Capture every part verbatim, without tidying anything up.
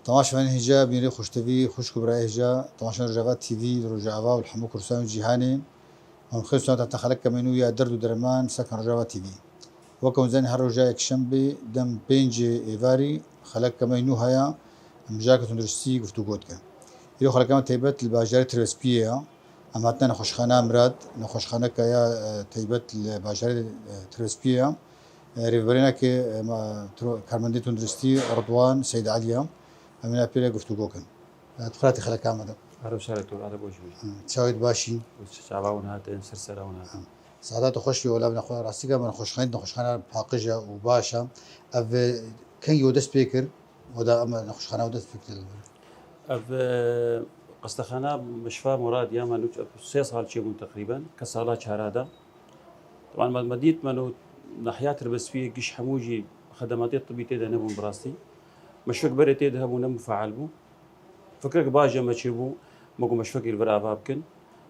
Temaşevanên hêja, bînerê xweştevî, xwişk û birayê hêja, temaşevanên Rojava T V li Rojava û li hemû Kurdistanê û cîhanê. Em xêr û selamet hatin xeleka me nû ya derd û derman ser kanala Rojava T V. Weke hûn zanîn her roja yekşembê dem pêncê êvarî xeleka me nû heye, em ji tunduristî guftûgo dikin. Îro xeleka me taybet li bajarê Tirbespiyê ye. Em hatine nexweşxaneya Mirad, nexweşxaneke ya, e, taybet li bajarê, e, Tirbespiyê ye. E, rêveberê nake, e, ma, tro-, karmendê tunduristî Ridwan Seyd Elî ye. Em ê pê re guftûgo kin. E, tu xelatî xeleka me de. Alo, şerek tu, alo, boş ver. Hı, çawa yî, baş î? Çava hûn hatin, ser sera hûn hatin. Hı. Saeta te xweş be, wela min xwe rastî ke min xweşxanî, nexweşxane paqij e û baş e. Ev, e, kengî we dest pê kir? Oda, em nexweşxane we dest pê kir? Ev, e, qestexana Mişfa Murad ya me nû sê sal çêbûn teqrîben, ke sala çara de. Teban me, me dît me nû nahiya Tirbespiyê giş hemû jî xedematê tibî tê de nebûn bi rastî. Meşwek berê tê de hebû, ne mufeal bû. Fikrek baş ya me çêbû, me got meşwekê li vir ava bikin.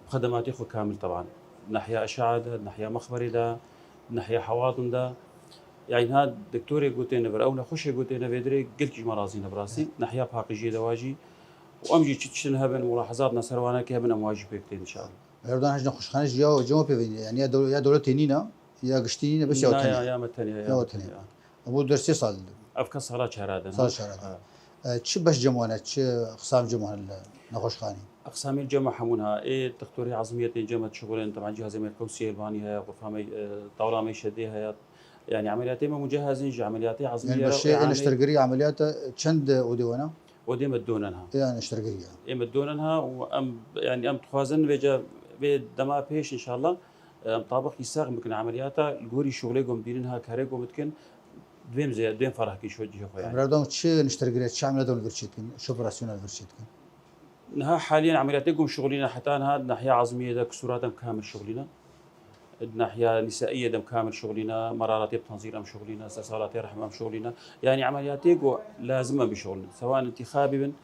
Bi xedematê xwe kamil teban. Nahiya eşae de, nahiya mexberê de, nahiya hewazin de. Yani ha doktorê gotê ne vir, ew nexweşê gotê ne vê dirê, gelkî ji me razî ne bi rastî. Nahiya paqijiyê de wa jî. Û em jî çi tiştin hebin, mulahezat ne ser wan ke hebin, em wa jî pêk tên inşallah. Erdogan hej nexweşxane jî ya cem pê vîne, yani ya dew-, ya dewletê nîne, ya giştî nîne, bes ya Na, tenê. Ya, ya me tenê, ya Ya me tenê. tenê, ya. Ew bû der sê sal. Ev ka sala çara de, Sal ne? çara de. Ha. E, çi beş cem wan e, çi qisam cem wan e li nexweşxanî? Eqsamê cem hemûn ha. Ê, doktorê ezmiyetên cem dişuxulin, teban cihazê me qewsiyê elbanî heye, xurfa me, e, tawla me şedê heye. Yani emeliyatê me mucehezin ji emeliyatê Yani ezmiyê re beşê ê ê anê neştergirî emeliyata çend odê wan e? Odê me donen ha. Ê neştergirî ya. Ê me donen ha û em, yani em dixwazin vêca vê dema pêş inşallah, em tabaq îsaq bikin emeliyata, li gorî şuxulê gom dînin ha, karê gom dikin, dibêm zê-, dibêm ferah kî şo cihê xwe yani. Birader, çi neştergirî, çi emeliyata li vir çêdikin, çi operasyona li vir çêdikin? Niha haliyen emeliyatê gom şuxulîne, heta niha nahiya ezmiyê de kusurat em kamil şuxulîne. Nahiya nîsaiyê dem kamil şuxulîne, meraratê bi tenzîr em şuxulîne, sesalatê rehm em şuxulîne. Yani emeliyatê ku lazim em bişuxulîne. Sewan intixabî bin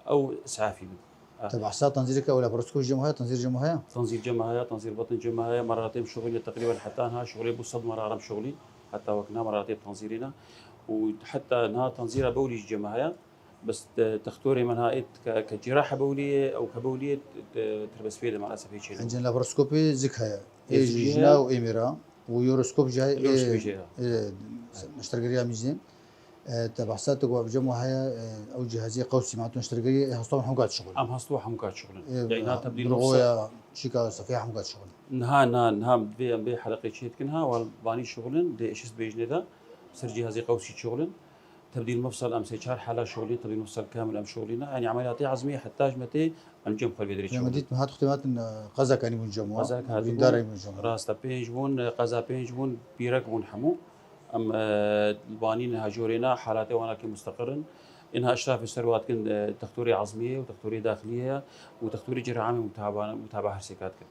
ew isafî bin. Ha. Te behsa tenzîreke ew laparoskop jî heye, tenzîr jî heye? Tenzîr cem heye, tenzîr batin cem heye, meraratê em şuxulîne, teqrîben heta niha şuxulê bû sed merara em şuxulîn. Heta wek niha meraratê bi tenzîrî ne. Û heta niha tenzîra bewlî jî cem heye. Bes te-, textorê min ha ê ke, ke cîrah hebewliyê, ew hebewliyê, te-, Tirbespiyê de maalesef hê çênebû. Encên laparoskopê zik heye. Ê Ê zik jî jina heye. û ê mêra. Û uroskop jî heye. Uroskop Ê, jî heye. ê, neştergeriya mîzê. E, te behsa tu got cem heye, e, ew cihazê qewsî ma tu neştergeriyê, ê hasta hemû kat şixulin. Em hasta hemû kat şixulin. Ê, Yani ha tebdîl birxoya, mufsal. Çîka sefê hemû kat şixulin. Niha, niha, niha vê, vê heleqê çê dikin ha, wan vanî şixulin, dê eşist bêjinê de, ser cihazê qewsî şixulin. Tebdîl mefsel em sê çar hala şixulîn, tebdîl mefsel kamil em şixulîne. Yanî emeliyatê ezmiyê heta ji me tê em cem xwe vê dirê Ya me çixulîn. dît, me hat xwe tê me hatin, e, qezak anî bûn cem wan, Qezak hatibûn, birîndar anî bûn cem wan. Rast e, pênc bûn, e, qeza pênc bûn, pîrek bûn hemû. Em, e, li banî niha jorê ne, halatê wan akê musteqir in. Ê niha eşrafê ser wa dikin, e, textorê ezmiyê û textorê daxiliyê ye û textorê cerahê me mutaba, mutaba her sêka dikin.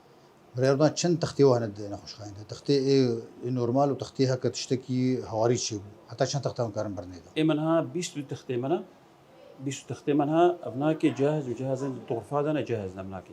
Birêvedan çend textê we hene di nexweşxaneyê de? Textê ê, ê normal û textê heke tiştekî hewarî çêbû. Heta çend texte hûn karin birnê de? Ê min ha bîst û du textê min e. Bîst û du textê min ha, ev nake cehaz û cehazên di xurfa de ne cehaz ne, ev nake.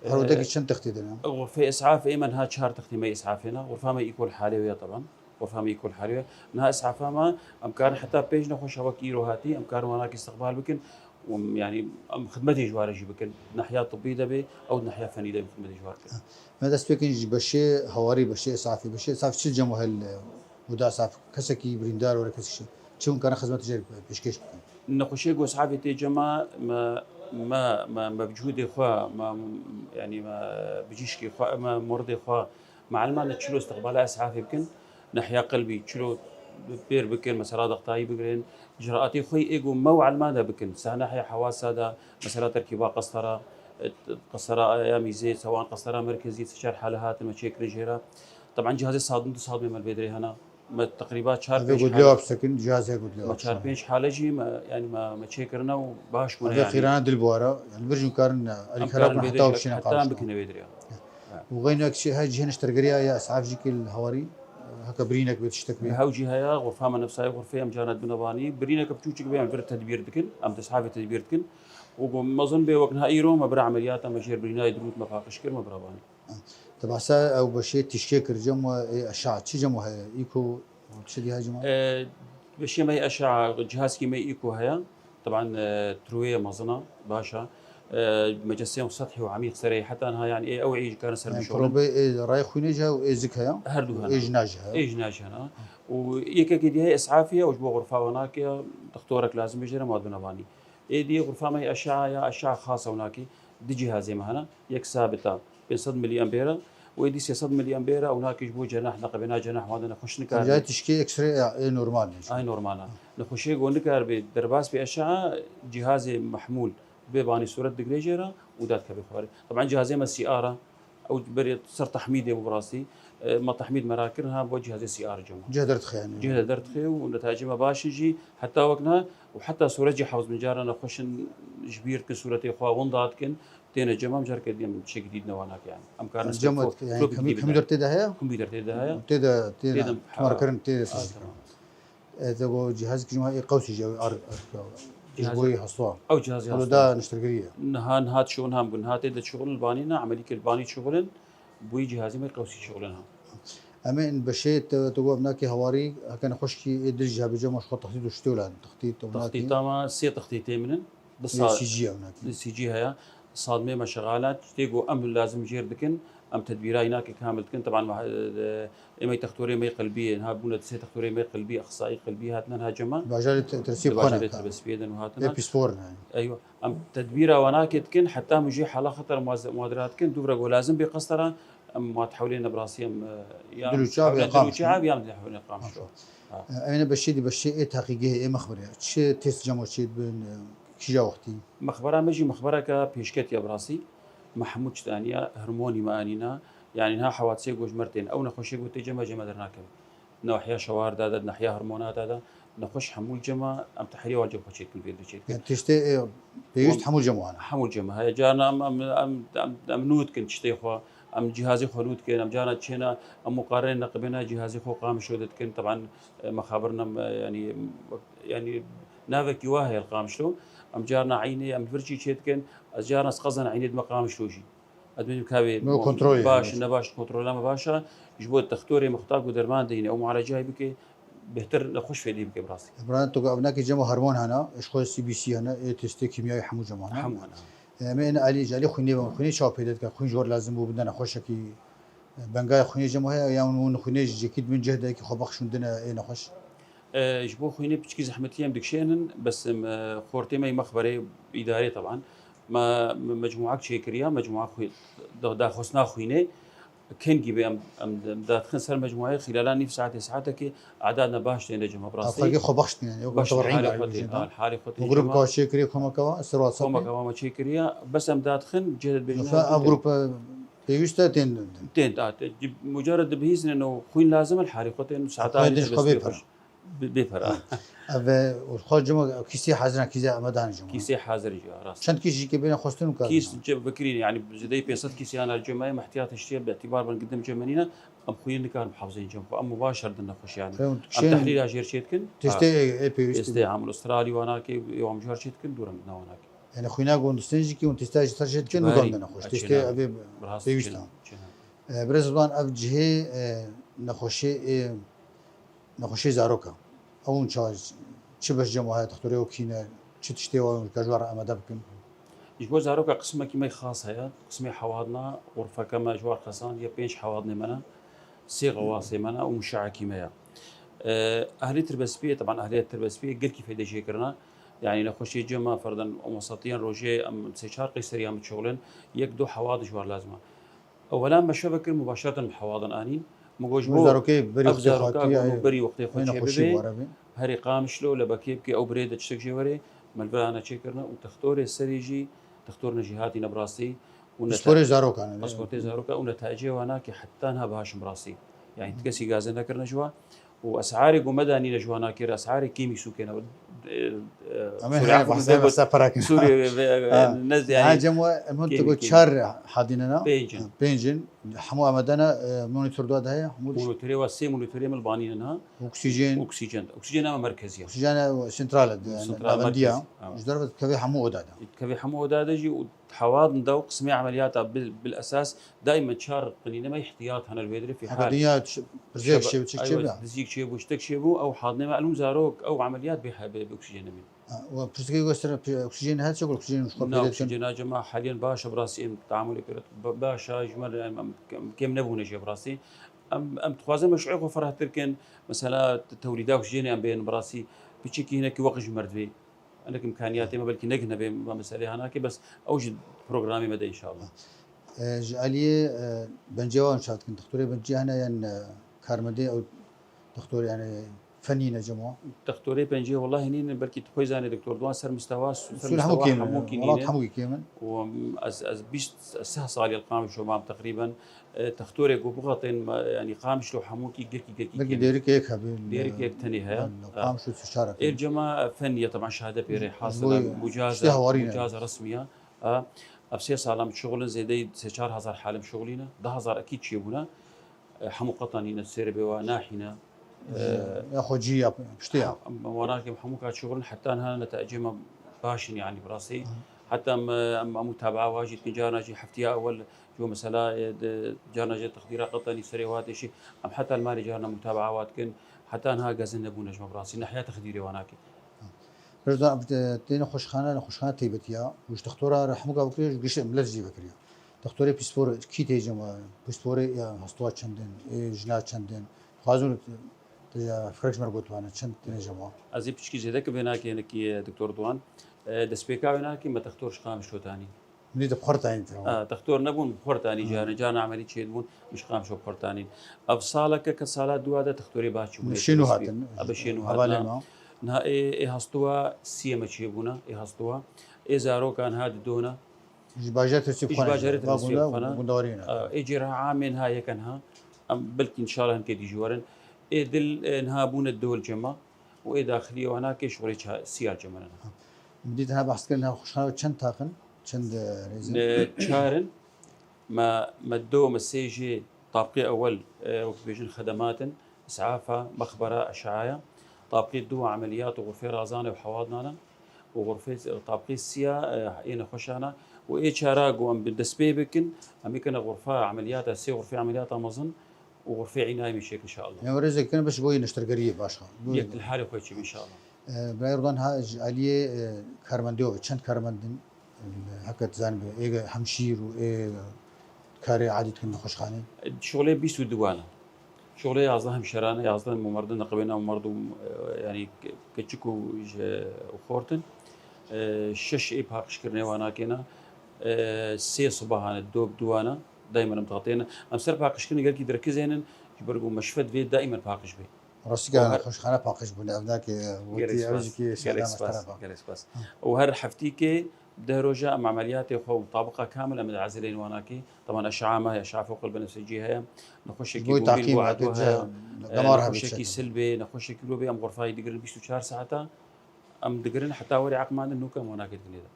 Her odekî Ee, çend textê de ne? Xurfê îsafê ê min ha çar textê me îsafê ne. Xurfa me îkol halê wê ye teban. Xurfa me îkol halê wê ye. Niha îsafa me em karin heta pênc nexweşa wek îro hatî, em karin wanakî istiqbal bikin. û, yanî, em xidmetê ji wan re jî bikin. Nahiya tibbî de bê, ew nahiya fenî de em xidmetê ji wan re bikin. Me dest pê kin ji beşê hewarî, beşê esafî, beşê esafî çi cem hel, e, û da esaf kesekî birîndar were, kesî çi, çi hûn karin xizmetê jê re pêşkêş bikin? Nexweşê ku esafê tê cema me, me, me, me bi cihûdê xwe, me, yanî me bijîşkê xwe, me mordê xwe, Mealman çilo istiqbala esafê bikin, nahiya qelbî çilo pêr bikin, mesela dextayî bigirin, ciraatê xwe yê êgo me û elman de bikin. Seh nahiya hewasa de, mesela terkîba qestera, qestera ya mîzê, sewan qestera merkezî, se çar hale hatin me çêkirin jê re. Teban cihazê sadin du sadmê me li vê dirê hene. Me teqrîba çar Ev pênc gudlê hale, wa bisekin, cihazê gudlê me wa çar bisekin. pênc hale jî me, yani me, me çêkirine û baş bûne Ev yani. Xîrana dil buwara, yani bir jûn karin, e, Em alîkara karin bin vê heta dirê, bişîne heta em qamişna. bikine vê dirê. Û xeynî wek çi her cihê neştergeriya ya esaf jî kî li hewarî, heke birînek bê, tiştek bê. Hew jî heye, xurfa me nefsayê xurfê em carna dibine vanî. Birîneke piçûçik bê em vir tedbîr dikin, em desthavê tedbîr dikin. Û ku mezin bê wek niha îro me bira emeliyata me jêr birînayê dirût me paqij kir me bira vanî. Te behsa ew beşê tîşkê kir cem we ê eşa. Çi cem we heye? Îko û çi dî heye cem we? E, beşê me yê eşa, cihazkî me îko heye. Teban, e, turûyê mezin e, baş e. E, mecesê sethî û emîq serê heta niha, yanî ê ew ê karin ser Yani bişolin. Probê ê rayê xwînê jî heye û ê zik heye. Her du hene. Ê jina jî heye. Ê jina jî hene. Û yekekî dî heye esafî ye û ji bo xurfa we nake, doktorek lazim bêjere ma dibine vanî. Ê dî xurfa me eşa ya, eşa xas ew nake. Di cihazê me hene. Yek sabit e. Pênc sed miliamper e. Û ê dî sê sed miliamper e. Ew nake ji bo cenah, neqibêna cenah wan de nexweş nikare. Cayê tişkê X-ray ê normal e. Ay normal e. Nexweşê go nikare bê derbas bê eşa, cihazê mehmûl bê vanî sûret digire jê re û dadikeve xwarê. Teban cihazê me C R e. Ew berê ser tehmîdê bû bi rastî. E, me tehmîd me rakirin ha bo cihazê C R cem. Cih derdixe yani. Cih de derdixe û netayecê me baş in jî heta wek niha û heta sûret jî hewz bin cara nexweş in ji bîr dikin sûretê xwe winda dikin têne cem em careke dî em tiştekî dî dine wana ke yani. Em karin Cem yani kemî kemî der tê de heye. Kompîter tê de heye. Tê de tê de Tê de- tumarkirin tê de Ha, fizik. tamam. E, te go cihaz ki cuma ê qewsî jî ar ar ji Cihaz- bo hasta. Ew cihazê Holo hasta. Da niştirgirî ye. Niha niha çûn hem bûn. Niha tê de çûn li banî ne, emelî kir banî çûn, bûyî cihazê me qewsî çûn ha. Em ê in beşê te te go em nakê hewarî heke nexweşkî ê dil jî hebê cema ji xwe textît û şitê wila textît ew Textî nakê. Tama sê textî tê min in. Di Ê sa- C G ew nakê. Di C G heye. Sadmê me şexala, tê ku em lazim jêr dikin, em tedbîra îna ke kamil dikin. Teban me, e, êmey textorê me qelbî, ha bûne di sê textorê me qelbî, exsayî qelbî hatine ha cema. Bajarê te- tersî Di bixwe bajarê neke. Terbespiyê de nuhatine. Ê pispor ne. Eywa. Em tedbîra wana ke dikin, heta em jî hala xeter muaz- muadira dikin, dûvre go lazim bê qestera, em muat hewlê ne bi rastî em, e, ya Dil û çav ya hewlê dil qam. û çav, ya em hewlê qamşo. Em ê beşê dî beşê ê teqîgehê ê mexbirê. Çi test cema çê dibin, e, kîja wextî? Mexbera me jî mexbereke pêşketiye bi rastî. Me hemû çi daniye, hormonî me anîna. Yanî niha hewasê go ji me re tên. Ew nexweşê go tê cema cema dernakeve. Nahiya şewar de de, nahiya hormona de de. Nexweş hemû cema em tehlîye wan cem xwe çêdikin, vê dirê çêdikin. Yani tiştê ê pêwîst hemû cema wana. Hemû cema. Heye carna em, em, em, em, em nû dikin tiştê xwe. Em cihazê xwe nû dikin. Em carna çêna, em muqarene neqibêna cihazê xwe Qamişlo de dikin. Teban, e, mexabirna me, yanî, yanî navekî wa heye li Qamişlo. Em carna eynê, em li vir jî çêdikin. Ez carna ez qezana eynê dime Qamişlo jî. Ez dibêjim ka wê No kontrol baş, yani. Ne baş, kontrola me baş e. Ji bo textorê mixta ku derman deyne û mualacayê bike, bêhtir nexweş fêdî bike bi rastî. Bira to ku ev nakê cema hormon hene, ji xwe C B C hene, ê testê kîmyayî hemû cema hene. Hemû hene. Em ê alî ji alî xwînê ve, xwînê çawa pêde dike, xwîn ji we lazim bû bidene xweşekî, e, bengaya xwînê cema heye, yan hûn xwînê ji cekî dibin cih de ki xwe bexşûn dine ê nexweş. E, ji bo xwînê piçkî zehmetî em dikişênin, bes em, e, xortê me yê mexberê îdarê teban. Me, me mecmuak çêkiriya, mecmuak xwî-, da-, daxwazna xwînê. Kengî be em, em, em dadixin ser mecmuayê xîlala nîv saetê, saetekê adadna baş têne cema bi rastî. Xelkê xwe bexştin yani, ew baş muteberîn halê xwe tê, hal, halê xwe tê. Grup ka çêkiriye komeka wa, ser WhatsApp. Komeka wa me çêkiriya, bes em dadixin, cih dibêjin. Mesela ev grup pêwîst e tên. Tên, a, te, mucared dibihîznin û xwîn lazim e, halê xwe tên, saeta. Xwe bê pir. Bê pera. Ev xwe cima kîsê hazir e, kîsê amadan cima. Kîsê hazir jî, rast. Çend kîs jî ke bêne xwestin û kar. Kîs ce bikirîn, yanî zêdeyî pênc sed kîsê ana cemeyê me ihtiyat hiştiye bi îtîbar bin gidim cemenîne, em xwîn nikarin bihafizên cem xwe. Em mubaşer din nexweş yanî. Em tehlîla jêr çêdikin. Testê ê pêwîst. Testê hamil Australî wana ke ê em jî çêdikin, dûr em dina wana ke. Yani xwîna gondistin jî ki hûn testa ji ser jê dikin, nû gandin nexweş. Testê ev ê pêwîst e. Birêz Rizwan, ev cihê, e, nexweşê, e, nexweşê zaroka. Ew hûn ça, çi beş cem heye, dixtorê û kî ne, çi tiştê wa hûn ka ji wan re amade bikin? Ji bo zaroka qismekî me xas heye, qismê hewadna, xurfeke me ji wan xesan, ye pênc hewadnê me ne, sê xewasê me ne û muşeekî me ye. E, ehlî tirbespiyê, teban ehliyet tirbespiyê gelkî fêde jê kirine. Yanî nexweşê cem me, ferden, û mesetiyan rojê em sê çar qeyseriya me çolin, yek du hewad ji wan lazim e. Ewela me şeve kir, mubaşereten bi hewadin anîn. Min got ji bo zarokê berî ev xwedê zaroka xwatiye, ku berî wextê xwe çê bibê, herê Qamişlo, Lebekê bike, ew birê de tiştek jê were, me li vir hane çêkirine û textorê serê jî, textorine jî hatîne bi rastî û ne pisporê te-, zarokan e. Pisportê zaroka û netayecê wana ki heta niha baş in bi rastî. Yanî ti kesî gaze nekirine ji wa. Û esarê ku me danîne ji wana kir, esarê kêmî sûkê ne. E, e, Em ê Sûrî, her Efû, bexse, bexse pera kin. Sûrî ve, ve, Ha. Ne, ha, yani, cem we, em hûn tu kêmî, got kêmî. Çar hadîne na? Pênc in. Pênc in. Hemû amedene, e, monitor da de heye, hemû diş- Monitorê wa sê monitorê min banîne na. Oksîjen. Oksîjen. Oksîjen ama merkezî ya. Oksîjen e, sentral e, yani, Sentral navendiya. Merkezî. Ha. Ji derve dikeve hemû oda de. Dikeve hemû oda de jî û hewadin da û qismê emeliyata bil, bil esas daîmen çar qinîne me ihtiyat hene li vê dirê fî hal. Heka dinya ç-, pirzeyek çêbû, çik çêbû ya? Dizîk çêbû, ştek çêbû, ew hadnê me elûm zarok, ew emeliyat bê he-, bê, bê oksîjen nemîn. Ha, we pirsgirêk westir, oksîjen heye, çi oksîjen ji xwe Na, pêre dikin? Oksîjena cema haliyen baş e, bi rastî em teamulê pê re ba-, baş e, ji me re em, em kêm, kêm nebûne jê bi rastî. Em, em dixwazin meşruê xwe ferahtir kin, mesela t-, tewlîda oksîjenê em bên bi rastî, piçekî hinekî weq ji me re divê. Hinek imkaniyatê me belkî negihne bê me meselê hanakê, bes ew ji programê me de inşallah. E, ji aliyê, e, bencê wan çav dikin. Doktorê bencê hene yan, e, karmendê ew doktor, yani fenî ne cema? Doktorê bencê wellahî nîne, belkî tu xwe zanî doktor Duan ser mistewa, ser Usul mistewa hemû kêm in, hemûkî welat nîne. Hemûkî kêm in. Û, em, ez, ez bîst seh salî li Qamişlo mam teqrîben. E, doktorê ku bixetên me, yani Qamişlo hemûkî gelkî, gelkî Belkî kêm in. Dêrikê yek hebî, Dêrikê yek tenê heye. Li Ha. Qamişlo çi şara Êr kêm. Cema fenî ye, teban şehade pê rê Ji hasil bo e, mucaza, tiştê hawarî ne. Mucaza resmî ye. Ha. Ev sê sal em şixulin, zêdeyî sê çar hezar halê em şixulîne. Deh hezar ekî çêbûne. E, hemû qetanîne, sêr bê wa nahîne. E, Ya xwe cî ya, piştî ya. Em, em wana ke hemû ka şixulin, heta niha netecê me baş in, yani bi rastî. Hı. Heta em, em, em mutabaa wa jî dikin, carna jî heftiya ewel ji bo mesela, e, de, carna jî texdîra qetanî serê wa têşî. Em heta li malê carna mutabaa wa dikin. Heta niha gezin nebûne ji me bi rastî. Nehiya texdîrê wa nake. Rêzdan, e, tê nexweşxane, nexweşxane taybetî ya. Û ji doktora re hemûka vekiriye, ji gişt millet jî vekiriye. Doktorê pîspor kî tê cema, pîsporê ya hastwa çend in, ê jina çend in. Dixwazin te, te ya firek ji me re gotibane, çend têne cema. Ez ê piçkî zêde ki vê nakê nekî, e, doktor Duan. E, destpêka wê nakê me doktor ji Qamişlo tanî. Min dî di xwe re tanî, tamam. E, doktor nebûn, bi xwe re tanî Hı. carna, carna emelî çêdibûn, min ji Qamişlo bi xwe re tanîn. Ev saleke ke sala dua de doktorê baş çûbûne. Bi şênû hatin. E, bi şênû Hevalê hatina. me. Niha ê, ê hastuwa siyê me çêbûne, ê hastuwa. Ê zarokan ha didona. Ji bajarê Tirkiyê Ji xwe ne, bajarê va Tirkiyê gunda, xwe ne. Gundawarî ne. A, ê cêrha amên ha yeken ha. Em belkî inşallah hinkê dî jî werin. Ê dil, e, niha bûne dol cema. Û ê daxiliyê wana kê şorê ça-, siyal cema ne. Min dît ha behs kirin, ha xweşxane çend taqin, çend, e, rêzin? Ne, çar in. Me, me do, me sê jê tabqê ewel, e, wek dibêjin xedemat in. Îs'afa, mexbera, eşaya. Tabqê dû emeliyat û xurfê razanê û hewadnane û xurfê, tabqê sîya, e, ê nexweşana û ê çara ku em bi dest pê bikin, em ê kene xurfa emeliyata, sê xurfê emeliyata mezin û xurfê înayê min şêk inşallah. Em rêzek kin biş boyê neştergeriyê başxa. Yek li halê xwe çî inşallah. E, Birayê Erdogan ha ji aliyê, e, karmendê ve çend karmendin? Heke tu zanî, ê hemşîr û ê karê adî dikin nexweşxanê? Şolê bîst û du wan e. Şolê yazdeh hemşeran e, yazdeh merdin, niqibêna merdûm, e, yanî ke-, keçik û ji, û xort in. E, şeş ê paqijkirinê wan nakêne. E, sê sibahan e, du, du wan e. Daîmen em dixetêne. Em ser paqijkirinê gelkî direkizênin, ji ber ku meşfet vê daîmen paqij bê. Rastî Û her nexweşxane paqij bûne, ev nake, wekî Gelek ew spas, jî ki gelek şehra spas, Mestera bak. Gelek spas. Ha. Û her heftîkê deh roja em emeliyatê xwe mutabiqa kamil em di Ezîlê Nwanakî. Teban eşa me heye, eşa fewq el benefsecî heye. Nexweşekî Ji bo bûbîn taqîm bû heke edwa ce-, heye. Damar E, hebe nexweşekî çetin. Silbê, nexweşekî robê em xurfayê digirin bîst û çar saeta. Em digirin heta werê eqmandin nûke em wanakê dikin êde.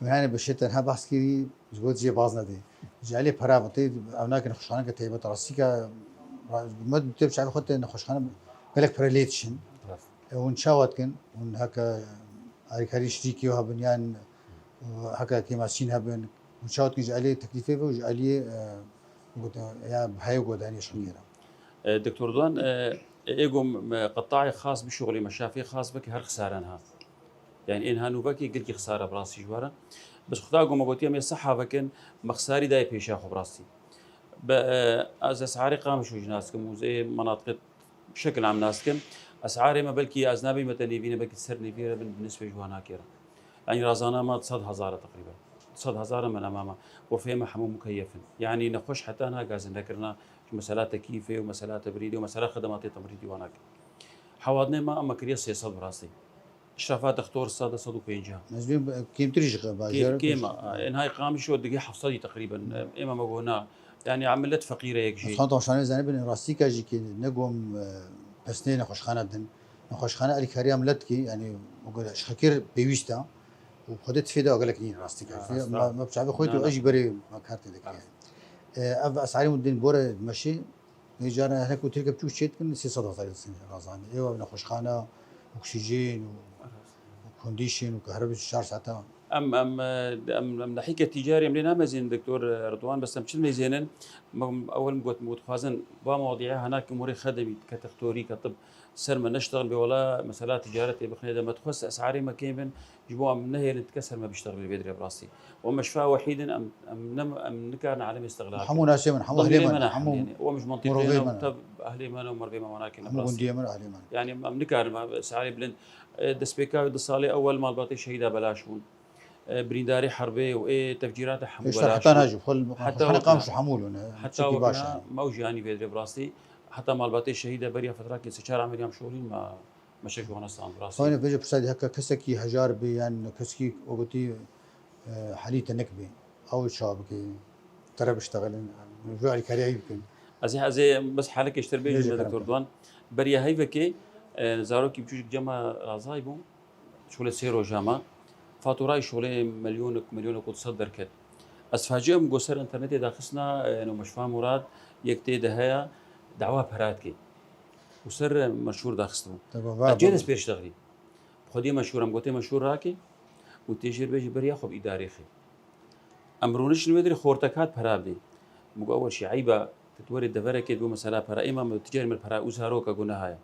Em yani bi şey tenha behs kirî, ji bo cihê baz nedê. Ji alî pera ve tê, ev nakin nexweşxaneke taybet rastî ke, ra-, me tê bi çavê xwe tê nexweşxane gelek pere lê dişin. Rast. E, hûn çawa dikin? Hûn heke alîkarî şirîkî hebin yan, e, heke kêmasîn hebin, hûn çawa dikin ji alî teklîfê ve û ji alî, e, got-, ya heye guhdarî şirkê re? E, Doktor Duan, e, ê gom me qetayê xas bişuxulî, me şafê xas vekî her xisaren ha. Yani ên ha nûvekê gelkî xisare bi rastî ji we re. Bes Xuda ku me gotiye em ê seha vekin, me xisarî dayê pêşiya xwe bi rastî. Be, e, ez esarê Qamişlo jî nas dikim û zê menatiqê bi şekil am nas dikim. Esarê me belkî ez nabî me te nêvîne, belkî ser nêvî re bin bi nisbê ji wan nakê re. Yani razana me sed hezar e teqrîben. Sed hezar e me nema me. Xurfeyê me hemû mukeyef in. Yani nexweş heta niha gazîn nekirina. Ji mesela tekîfê û mesela tebrîdê û mesela xedematê tebrîdî wan nake. Hewadinê me em me kiriye sê sed bi rastî. Îşrafa dextor sed e, sed û pêncî. Ez dibêm kêmtir jî bajar Kêm, kêm e. Enhay Qamişlo digê heft sedî teqrîben. Êma me got na. Yani em millet feqîr e yek jî. Xan temaşanê zanî bin rastîka jî ki ne gom, e, pesnê nexweşxane din. Nexweşxane alîkariya millet ki, yani o kadar şekir pêwîst e. Û xwedê tifê de gelek nîn rastîka. Ha, Me, me bi çavê xwe Ha, tu na. Ez jî berê me kar tê dikir. Ha. E, ev esarî din bore meşî. Ê cara hinek û tirke biçûk çê dikin, sê sed hezar disin razanî. Ê ev nexweşxane, oksîjen û, û kondîşin û kahrebe çar saeta. Em, em, e, em, em lehîke tîcarî em lê namezînin, Doktor Ridwan, bes em çi mêzênin? Em, ewil min got, min got, dixwazin va mewadiya hena ki morê xedemî, ke textorî, ke tib ser me neştexil bê, wela mesela ticaretê bixine de me dixwest esarê me kêm bin, ji bo em nehêlin tike ser me biştexilin vê dirê bi rastî. Û em meşfa wehîd in, em, em ne, em nikarin alemê istiqlal Hemû nasê min, hemû ehlê min, hemû mirovê min. Û em ji mentiqê ne, û tev ehlê me ne û mervê me wana kene bi rastî. Hemû gundiyê min, ehlê min. Yani em, em nikarin, me, esarê bilind. E, destpêka û du salê ewel malbatê şehîda belaş bûn. E, birîndarê herbê û ê tevcîrata hemû belaş bûn. Heta heta wekna, heta wekna me ew jî anî vê dirê bi rastî. Heta malbatê şehîda beriya fetrakê sê çar emeliyam şolîn me, me şek ji wana stand bi rastî. Xanê, vêce pirsa dî heke kesekî hejar bê yan kesekî wekî, e, helî tenik bê. Ew çawa bike? Tere biştexilin. Ji alîkariyayî bikin. Ez ê, ez ê bes helekê ji te bêjim, Doktor Ridwan. Beriya heyvekê, e, zarokî biçûcik cema razayî bû. Şolê sê roja me, faturayê şolê milyonek, milyonek û sed derket. Ez facia min got ser înternetê daxistina, e, eno Meşfa Murad, yek tê de heye, dawa pera dike. Û ser menşûr daxistibû. Ez cê dest pê ştexlî. Xwediyê menşûr em gotê menşûr rake û tê jêr bêjî beriya xwe bi îdarê xê. Em rûniştin wê dirê xortek hat pera bidê. Min got, "Ewil şî eyba, tu werê deverekê dibû mesela pera. Êma min ticarê min pera û zaroka guneh haya."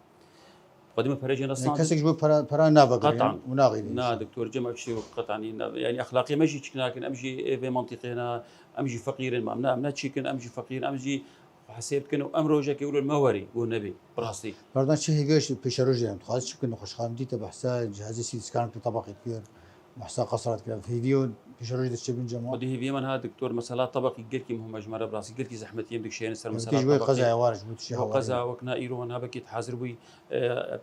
Xwedî min pere jê nestand. Kesek ji bo pera, pera navegire û naxîne. Na, doktor, cem ev tiştê wek qetan nîn. Yani exlaqê me jî çik nakin. Em jî ê vê mantîqê ne, em jî feqîr in, em ne, em ne çîk in, em jî feqîr in, em jî hesêb dikin û em rojekê wilo me werî, û nebê. Bi rastî. Berdan çi hêviya pêşerojê em dixwaz çi bikin, nexweşxane dîte behsa cihazê CT scan kir, tebaqê kir. Behsa qesra dikira. Hêvî û pêşerojê de çi bin cema? Xwedî hêviyê min ha, doktor, mesela tebaqî gelkî muhim e ji me re bi rastî, gelkî zehmetî em dikişeynin ser mesela tebaqî. Ji bo qezaya war, ji bo tiştê hewarê. Qeza wek na îro wan habekî hazir bûyî, e,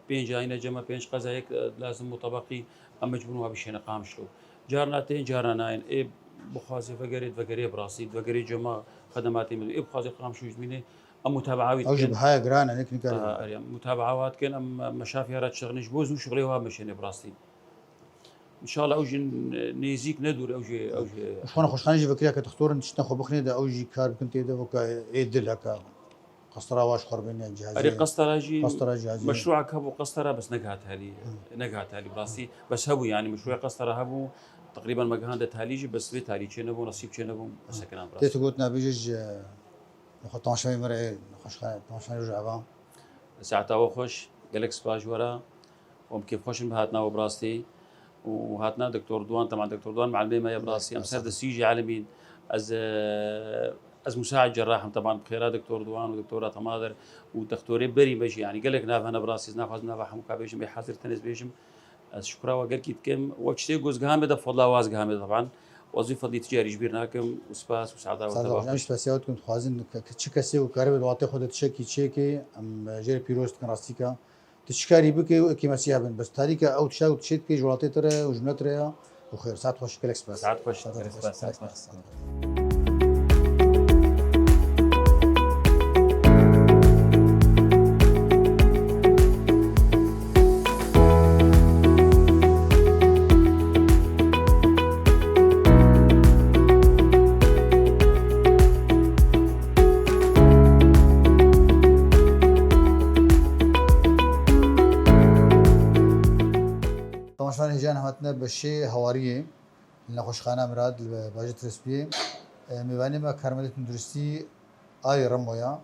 pênc ayine cema pênc qeza yek, e, lazim bû tebaqî em mecbûr wa bişêne Qamişlo. Carna tên, carna nayên. Ê bixwazê vegerê, vegerê bi rastî, vegerê cema xedematê min. Ê bixwazê Qamişlo ji mînê em mutabaa wî dikin. Ew jî bihaya giran e, nek nikare. Mutabaa wa dikin, em meşafiya re çixnin ji bo zû şixulê wa meşêne bi rastî. Înşallah ew jî nêzîk ne dûr, ew jî, ew jî. Ji xwe nexweşxane jî vekirî ke dixtorin tiştên xwe bixwîne de ew jî kar bikin tê de weke ê dil heke qestera wa ji xwe re bêne cihazê. Erê qestera jî, qestera jî meşrûek hebû qestera bes negihat alî, negihat alî bi rastî. Bes hebû yani meşrûê qestera hebû teqrîben me gihande talî jî bes vê talî çênebû, nesîb çênebû, bes sekinan bi rastî. Tê tu gotina bêje ji Nexwe temaşevanê me re, nexweşxane, temaşevanê Rojava. Saeta we xweş, gelek spas ji we re. Em kêfxweş in bi hatina we bi rastî. Û hatina Doktor Ridwan, teman Doktor Ridwan mealimê me ye bi rastî. Em ser destî jî elimîn. Ez, e, ez musaid cerrah im, teman bi xêra Doktor Ridwan û Doktora Temadir û dextorê berî me jî, yanî gelek nav hene bi rastî, ez naxwazim nava hemûka bêjim, ê hazir tenê ez bêjim. Ez şukra we gelkî dikim. We tiştê ku ez giha me de fadla waz giha me de taban. Ez wî fadlî ti carî ji bîr nakim û spas û saeta we teva xweş. Em spasiya we dikin, dixwazin ke, ke çi kesê ku karibe di welatê xwe de tiştekî çêke, em jê re pîroz dikin rastîka. Tu çi karî bike û kêmesiya bin. Bes tarîka ew tişta ku tu çê dikê ji welatê te re û ji milet re ya û xêr. Saet xweş, gelek spas. Saet xweş, gelek spas, saet xweş. Temaşevanê hêja em hatine beşê hewariyê li nexweşxaneya Mirad li bajêr Tirespiyê. E, mêvanê me karmendê tenduristî Arî Remoya.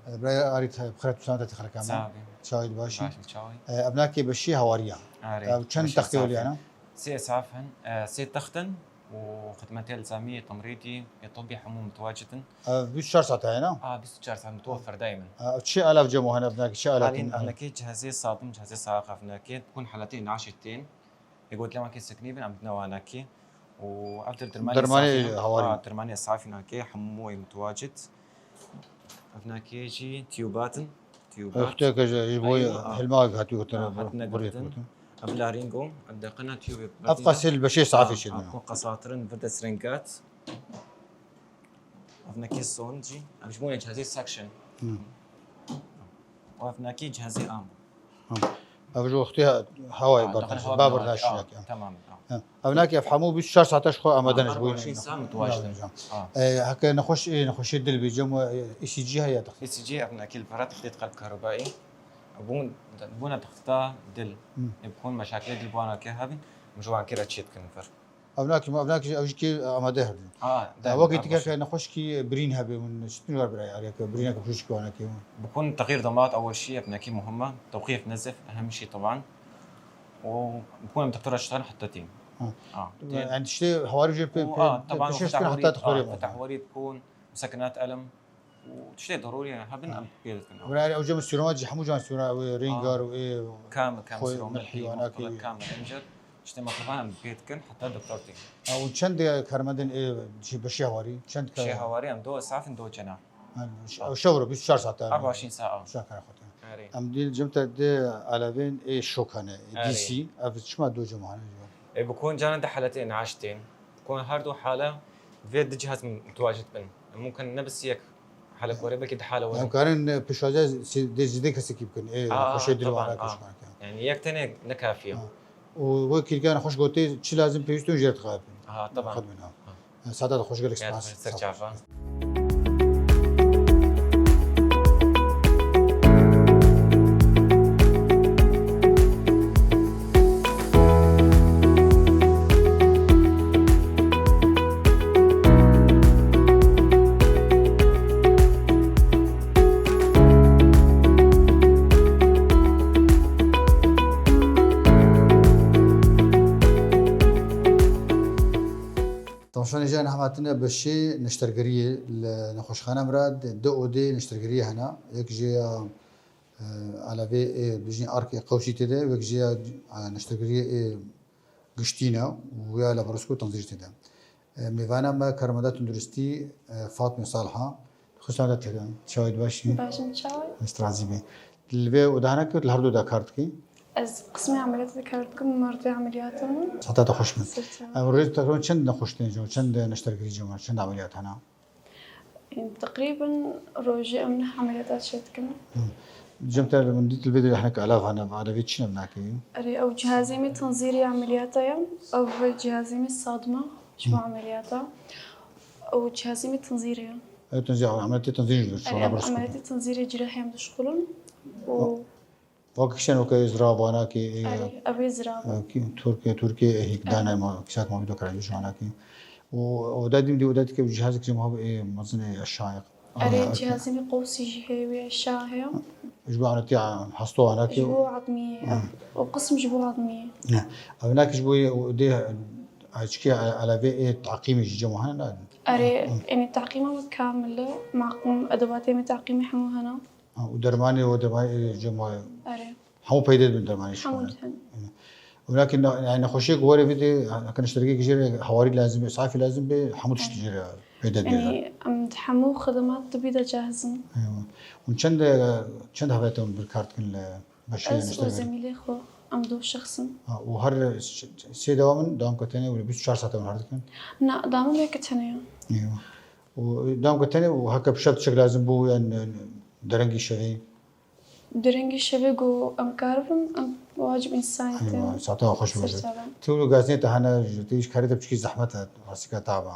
E, birayê Arî, te bi xêr, tu selamet hatî xeleka me. Sağ ol. Çawa yî, baş î? Baş, çawa yî? E, ev nake beşê hewariya. Arê, ev çend textê weliyana? Sê esaf in, e, sê text in û xidmetê ilzamî yê temrîdî, yê tibbî hemû mutewacid in. Ev bîst û çar saet heye, ne? A, bîst û çar saet mutewefir daîmen. E, ev çi alav cem hene, ev nake çi alet in? Ev nake cihazê sadim, cihazê sax ev nake, bikun haletê naşî tên. Ê got lewakê sekinî bin, em dine wanakê. Û ev dir dermanê, dermanê safî ne? Hewarî. Ha, dermanê safî nake, hemû yê mutewacid. Ev nake jî tiyubat in. Tiyubat. Ev teke ji, ji bo hilma hatî gotin, ha, hatine girtin. Ev larîngo, ev deqina tiyubê. Ev qasê li beşê safî çê dine. Ha, qasatirin vir de siringat. Ev nake son jî. Ev ji bo cihazê suction. Hmm. Û ev nake cihazê am. Ha. Ev ji wextê hewayê berdaş, ba berdaş nake. Tamam. Ha. Ev nake ev hemû bîst û çar saeta ji xwe amade ne ji bo. Arbaîn saet mutewacid in. E, heke nexweş, e, nexweşê dil bî, cem we, e, E C G heye textê? E C G ev nake li pere textê qelb kahrebayî. Bûn, bûne texta dil. Hmm. E, bikun meşakilê dil bi wan nake hebin, em ji wan kê re çê dikin vir. Ev nakî, ev nakî, ev jî kê amade hebin. Ha, Ya, deme, wekî ha, tike baş. Ke nexweşkî birîn hebe hûn, çi tune ber birayê arê ke birîneke pişûçik wane ke hûn. Bikun teqîr damat ewel şî, ev nekî muhim e. Tewqîf nezif, ehem şî taban. Û bikun em doktora şixtan heta tîn. Ha. Ha, tîn. Yani işte hawarî jê pe-, Û, pe-, ha, pe-, taban, peşeş û dikin fetah heta warî, dixwere ha, ma. Fetah warî bikun, musekinat elem. Û tiştê darûrî hebin, Ha. em pê dikin. Wira ew cem sîroma cî hemû can sîroma, ew ê rêngar Ha. û ê Kamil, kamil xwe sîroma milhî milhî, wana muxtelif, kê. Kamil encir. Tiştê mextelifa em pê dikin, heta doktor tê. Ha, û çend karmendên ê jî beşê hawarî? Çend kar- Beşê hawarî em do esafin, do çena. Ha, ş-, Ha. ew şev ro bîst û çar saet. Arba vîst saet. Şev kara xwe tê. Erê. Em dî cem te dê alavên ê şok hene, Erê. D C, ev çima do cem hene? E, bikun canan de haletê naş tên. Bikun her du hale vê di cihaz mutewacid bin. Mumkin ne bis yek hale were, belkî di hale were. Em karin, e, pêşwaziya sê-, dê zêde kesekî bikin. Ê, Aa, xweşê dil taban, wana aa. Keşkan. Yani yek tenê ne kafiye. Ha. Û wek kîrkana xweş gotê, çi lazim pêwîst in jê re dixapin. Ha, taban. Xedmîn ha. Ha. Saeta te xweş, gelek Ya, spas. ser çava. Temaşevanê hêja, em hatine beşê neştergeriyê. Li nexweşxaneya me re di, di odê neştergeriyê hene. Yek jê ya, e, alavê, e, bijîn arkê qewsî tê de, yek jê ya, e, neştergeriyê, e, giştî ne û ya laparoskop tenzîr tê de. E, mêvana me karmenda tunduristî, e, Fatmê Salha. Xweş hate têre. Çawa yî, baş î? Baş im, çawa yî? Dest razî bî. Li vê oda hene ku li her du de kar dikî? Ez qismê emeliyatê de kar dikim, merdê emeliyata min. Saeta te xweş bin. Ser çava. Em rojê teqrîben çend nexweş tên cem, çend neştergirî cem, çend emeliyat hene? Teqrîben rojê em neh emeliyata çêdikin. Hı. Cem te min dît li vê de hinek alav hene, alavê çi ne binakê? Erê, ew cihazê me tenzîrê emeliyata ye, ev cihazê me sadma ji bo Hı. emeliyata. Ew cihazê me tenzîrê ye. Ew tenzîr, emeliyatê tenzîrê ji Erê, şola em bir şola. Emeliyatê tenzîrê cirahiyan dişkolin. Û Vak kişen weke zirav anakê, e, Erê, ev ê zirav. E, ki-, Turkiye, Türkiye, e, hikdana Erê. Ma, kişak ma bir dokara ji anakê. O, o da dim di, o da dike cihazek ji ma, e, mezin e aşağı. Erê, Ana, cihazê me qewsî jî heye, wê aşağı heye. Ji bo anatiya hasto anakê. Ji bo admiyê. Hı. O qism ji bo admiyê. Ne. Ev nak ji bo, e, o de, e, çikê, e, elevê, e, taqîmê ji cem hene, ne? Erê, Hı. Enê taqîma me kamil e. Maqûm, edebatê me taqîmê hemû hene. Ha, û dermanê, û dermanê, e, cem, Erê. Hemû peyde dibin dermanê Hemû şikane. Dihin. Û lakin ne-, yani nexweşiyek were vê de, heke neştergek jê re hewarî lazim be, safî lazim be, hemû tişt Erê. Jê re peyde dibe. Yani em di hemû xedemat tibî de cahiz in. Eywa. Hûn çend, çend hevalên te hûn bir kar dikin li beşê neştergek? Ez û zemîlê xwe, em du şexs in. Ha, û her sê dewam in, dewam ke tenê û bîst û çar saet hûn her dikin? Na, dewam yek tenê ye. Eywa. Û dewam ke tenê û heke bi şev tiştek lazim bû, yan derengî şevê? Derengî şevê ku em karibin, em wacib însanî te. Eywa, saeta xweş Ser bibî. Çavan. Tu û gazinê te hene, ji te îş karê te biçikî zehmet e, rastîka taba.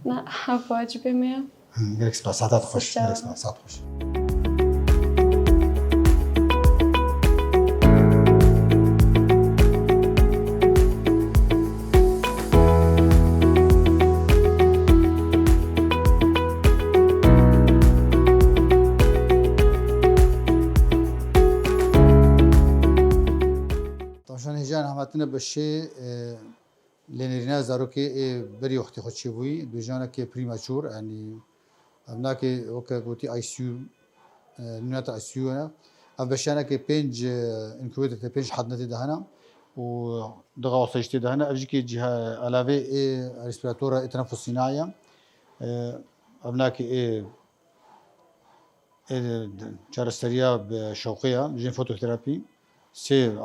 Na, ev wacibê me ye. Hı, gelek spas, saeta te xweş, Ser gelek çavan. Spas, saet xweş. Temaşevanê hêja, em hatine beşê, e, lênerîna zarokê ê berî wextê xwe çêbûyî, dibêjin ke premature, yanî ev nakê weke gotî I C U, e, nûneta I C U ne. Ev beşaneke pênc, e, incubator tê, pênc hadne tê de hene û dixa oksijî tê de hene. Ev jî ke cîha elavê ê respiratora ê tenefusî nayê. E, ev nakê ê Ê, çareseriya bi şewqê ya, jin fototerapî, sê, e,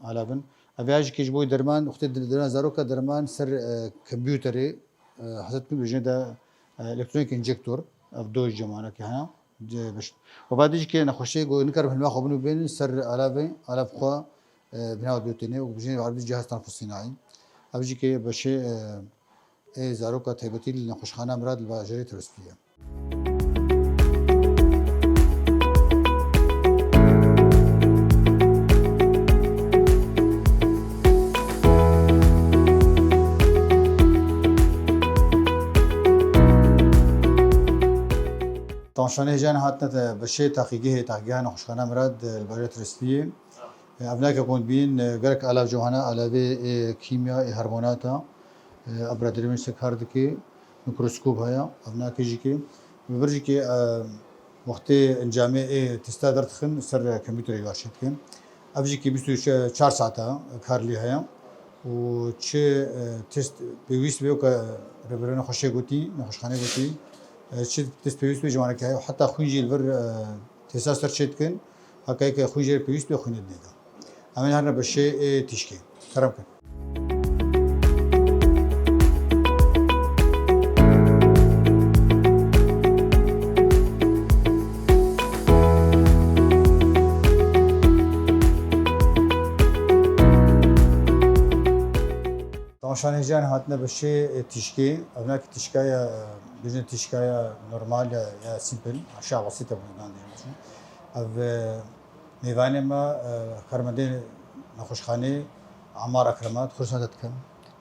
alav in. Ev ya jî ke ji bo derman, wextê derman zaroka derman ser, e, kompûterê, e, hesab bikin, bêjin de, e, elektronik enjektor, ev do cem anakê hene. Û va dî jî ke nexweşê ku nikarin hilma xwe bin û bên ser alavê, alav xwe, e, binawa biyotênê û bijin erbî cihaz tenefusî nayî. Ev jî ke beşê, e, ê zaroka taybetî li nexweşxaneya Mirad li bajarê Tewespiyê ye. Şanê hêjan hatine te beşê taqîgehê, taqîgeha nexweşxana Mirad, e, li bajêr Tirspiyê. E, evnake ku hûn dibînin, e, gelek alav cem hene, alavê ê kîmya, ê hormonata, e, ev bi radirê min kar dike, mikroskop heye, evnake jî ke. Bi vir jî ke, e, wextê encamê ê testa derdixin, ser kompûterê jî çêdikin. Ev jî ke bîst û çar saeta kar lê heye. û çi, e, test pêwîst be, weke rêberê nexweşê gotî, nexweşxanê gotî, e, çi test pêwîst be, ji wan re heye, heta xwîn jî li vir, e, testa ser çêdikin, heke yeke xwîn jê re pêwîst be, xwînê dinêde. Em ê herine beşê ê tîşkê. Kerem kin. Temaşanê hêjan hatine beşê, e, tîşkê. Evnake tîşkaya, e, bêjin tîşkaya normal ya, ya simple, aşağı basite bunu ben diyeceğim. Ev, e, mêvanê me, e, karmendê nexweşxanê Amar Ekrema, xweş hate dikim.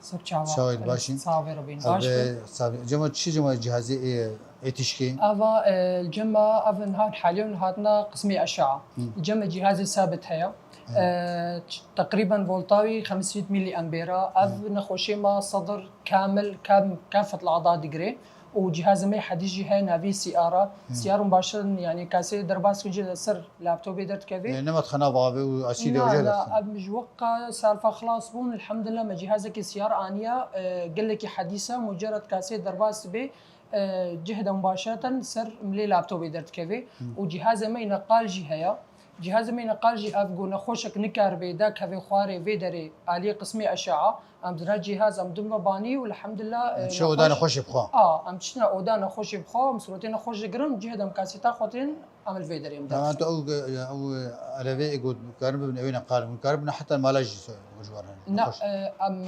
Ser çava. Çawa yê baş in? Sağ ve Rabbin. Ev, baş e, bin. Sağ ve. Cema çi cema cihazê ê, ê tîşkê? Ava, e, cema ev niha haliyen hatine qismê eşaa. Hı. Cema cihazê sabit heye. Hı. E, ç-, teqrîben volta wî xemsed mîlî ambêra. Ev Hı. nexweşê me sedir kamil, kam-, kafet li ada digire. Û cihazê me hedî jî heye navî C R a. Hı. C R hûn baş in, yani kasê derbas kir cihê ser laptopê derdikeve. E, nema dixe nav avê û asîdê Na, wece na, derxin. Em ji wek ka salfa xilas bûn, elhamdulillah me cihazekî C R aniya, e, gelekî hedîs e, mucerred kasê derbas dibe, e, cihê de mubaşereten ser milê laptopê derdikeve. Hı. Û cihazê me yê neqal jî heye. Cihazê me yê neqal jî ev ku nexweşek nikaribe dakeve xwarê vê derê aliyê qismê eşaa. Em dina cihaz em dime banî û elhamdulillah, e, Em çi oda nexweş- nexweşê bixwe. A, em çi ne oda nexweşê bixwe, em surûtê nexweş digirin, cihê de em kaseta xwe tên, em li vê derê em Em derxin. tu ew, ew alevê ê got karin bibin, ew ê neqal, hûn karin bibin heta mala jî se-, ji wan re. Na, Nexweş. e, em,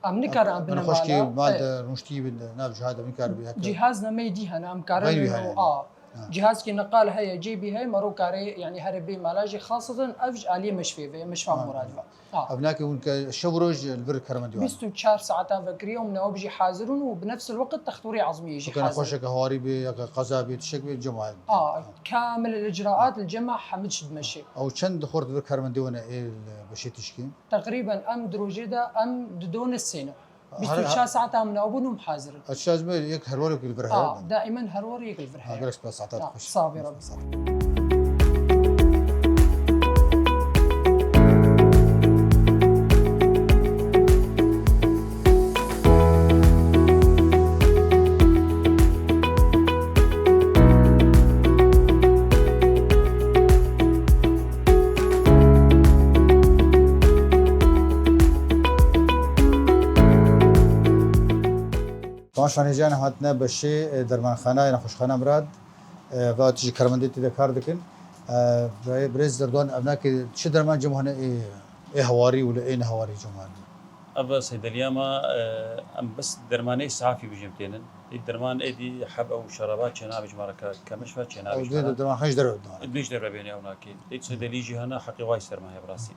em nikarin em Em bine nexweşkî mala. mal E, de rûniştî bin, nav cihaz de nikarin bibin heke. Cihaz ne me dî hene, em karin Xeyrî bibin hene. û a. Ha. Cihazkî neqal heye, cê bî heye, mero kare, yani here bê mala jî xaseten, ev ji aliyê meşfê ve, meşfa Ha, Murad ha. ve. Ha. Ev nake hûn ke şev û roj li vir karmendî wan. Bîst û çar saeta vekiriye û min ew bijî hazir in û bi nefs el wekit textûrê ezmiyê jî Weke hazir. nexweşeke hawarî bê, ya ke qeza bê, tiştek bê, cema. Ha, Ha. kamil el icraat, el cema hemid şi dimeşê. Ew çend xort li vir karmendê wan e ê li beşê tişkî? Teqrîben em di rojê de em di do ne sê ne. Bîst û çar saeta min ew bûn û em hazir in. Ez şaz me yek herwar yek li vir heye. A, daîmen herwar yek li vir heye. Ha, gelek spas, saeta xweş. Sağ ol, Rabbi. Temaşanêcan hatine beşê, e, dermanxanayê nexweşxana Mirad, e, va tu ji karmendê tê de kar dikin. E, birê-, birêz Erdogan, ev nake çi derman cem hene ê, ê hewarî û li ê nehewarî cem hene? Ev seydeliya me, e, em bes dermanê îsafî bijim tênin. Ê derman êdî heb ew şeraba çênabe ji me re ke-, kemiş ve çênabe Ew ji me dê re. Derman xeş derve bidin. Dê ji derve bêne ew nake. Ê seydelî jî hene heqê wayî ser me heye bi rastî.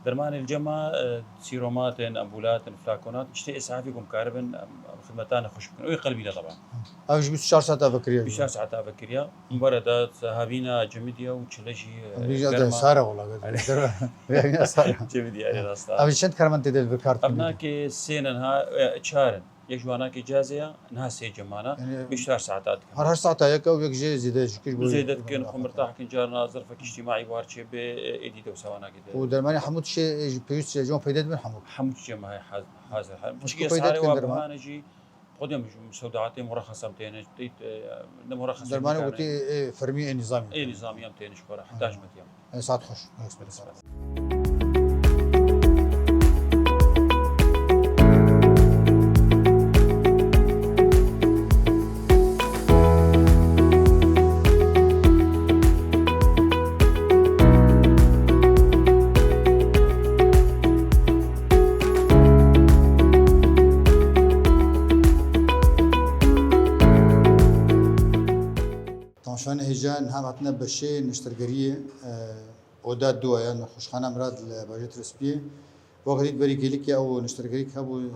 Dermanê li cem me, e, sîromat in, embulat in, flakonat, tiştê îsafî ku em karibin, em, em xidmeta nexweş bikin. Ew ê qelbî de taban. Ev ji bîst û çar saeta vekiriye. Bîst û çar saeta vekiriye. Min were da havîna cemidiye û çile jî, e, Em bîst germa. Sare wala, germa sare. Cemidiye, erê rast e. Ev çend karmend tê de li vir kar dikin? Ev nake sê ne niha, e, çar in. Yek ji wan nake cazê ya, niha sê cemana, Yani, bîst û çar saeta dikim. Her her saeta yek ew yek jê zêde ji kir. Zêde dikin, xwe mirtah kin, carna zirfek îctîmaî war çê bê, e, êdî dewsa wan nake de. Û dermanê hemû tiştê, e, ji pêwîst ji wan peyde dibin hemû. Hemû cemê hezir, hezir. Her Hemû tiştê peyde dikin derman. Bahane jî, xwedî em ji musewdeatê murexes em têne, e, ne murexes Dermanê em gotî, e, fermî ê nîzamî. Ê nîzamî em têne ji xwe re, heta ji me tê em. E, saet xweş. Temaşanê hêja niha hatine beşê neştergeriyê, e, oda du ya nexweşxana Mirad li bajêr Tirspiyê. Wek dît berî gêlikê ew neştergerî hebû, e,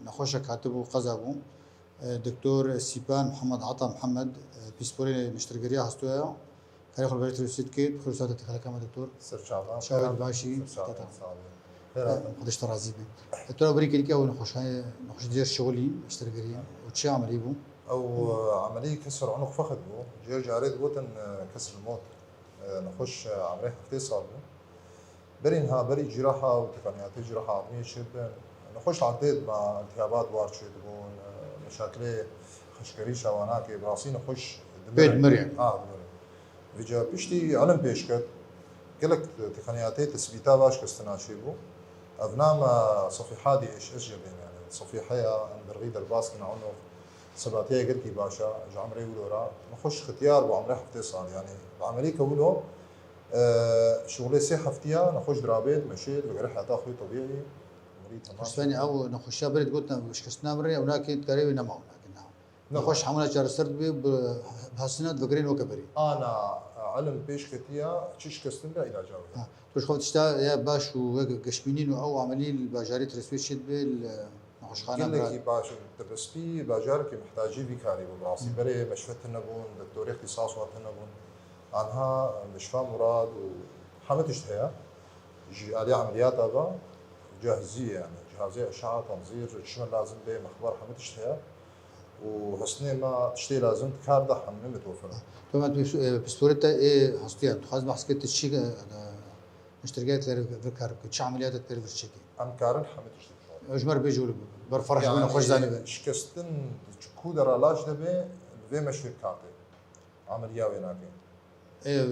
nexweşek hatibû, qeza bû. E, Doktor Sîpan Mihemed Ata Mihemed, e, pîsporê neştergeriya hastûya, karê xwe li ber televîzyê dike, bi xêr û saetê te xeleka me doktor. Ser çava. Çavê te baş î. Ser çava. Sağ olun. Xêr hatin. Xwedê ji te razî be. E, tu ra berî kêlîkê ew nexweşxane, nexweşxane diyar şixulî, neştergerî. Û çi emelî bû? Ew, e, emelî kesr unuq fexid bû. Cê carê digotin, e, kesr mot. E, nexweş, e, emrê heftê sal bû. Berî niha, berî ciraha û teqeniyatê ciraha azmiyê çêdibin, nexweş erdê dima, iltihabat war çêdibûn, meşakilê xeşkerî şawanakê, bi rastî nexweş dimirin. Pê dimirin. Ha, dimirin. Vêca piştî ilim pêş ket, gelek teqeniyatê tesbîta baş kestina çêbû. Ev name Safîha dî eş, eş jê bên, yani Safîheya em berxî derbas kin, ewnû sebatiya gelkî baş e, ji emrê wilo re. Nexweş xitiyar bû, emrê heftê sal, yani bi emelî ke wilo, Eee, şuxulê sê heftiya nexweş dirabêt, meşêt, vegere heyata xwe tebîî. Mirî temam. Pirsvanî ew nexweşiya berê digotin şikestina mirinê, ew nakê dikarê wê nema, ew nakê niha. Nexweş hemûna çareser dibe, bi, bi hestina divegerên weke berê. Ana, ilim pêş ketiya, çi şikestin be îlaca wê. Ha, tu ji xwe tişta ya baş û wek geşbînîn û ew emelî li bajarê Tirswê çêdibe, li Nexweşxane Gelekî baş, Tirbespî bajarekî mihtacî vî karî bû, bi rastî. Berê meşfe tune bûn, doktorê îxtîsas wan tune bûn. Anha meşfa murad û hemî tişt heye. Ji alî emeliyata ve cahizî ye, yani cihazê eşaa, tanzîr, çi me lazim bê, mexber, hemî tişt heye. Û hestinê me tiştê lazim di kar de hemî mitwefir e. Tu me tu, e, pisporê te ê hestûyan, tu xwaz behs kir, tu çi, e, Neştergehê te vir kar bike, çi emeliyatê te vir çêke? Em karin hemî tiştê bişon. Ew ji me re bêje wilo ber ferh ji we nexweş zanîbe. Şikestin ji ku dera lac de be, li vê meşê kar tê. Emeliya wê nake. Ê,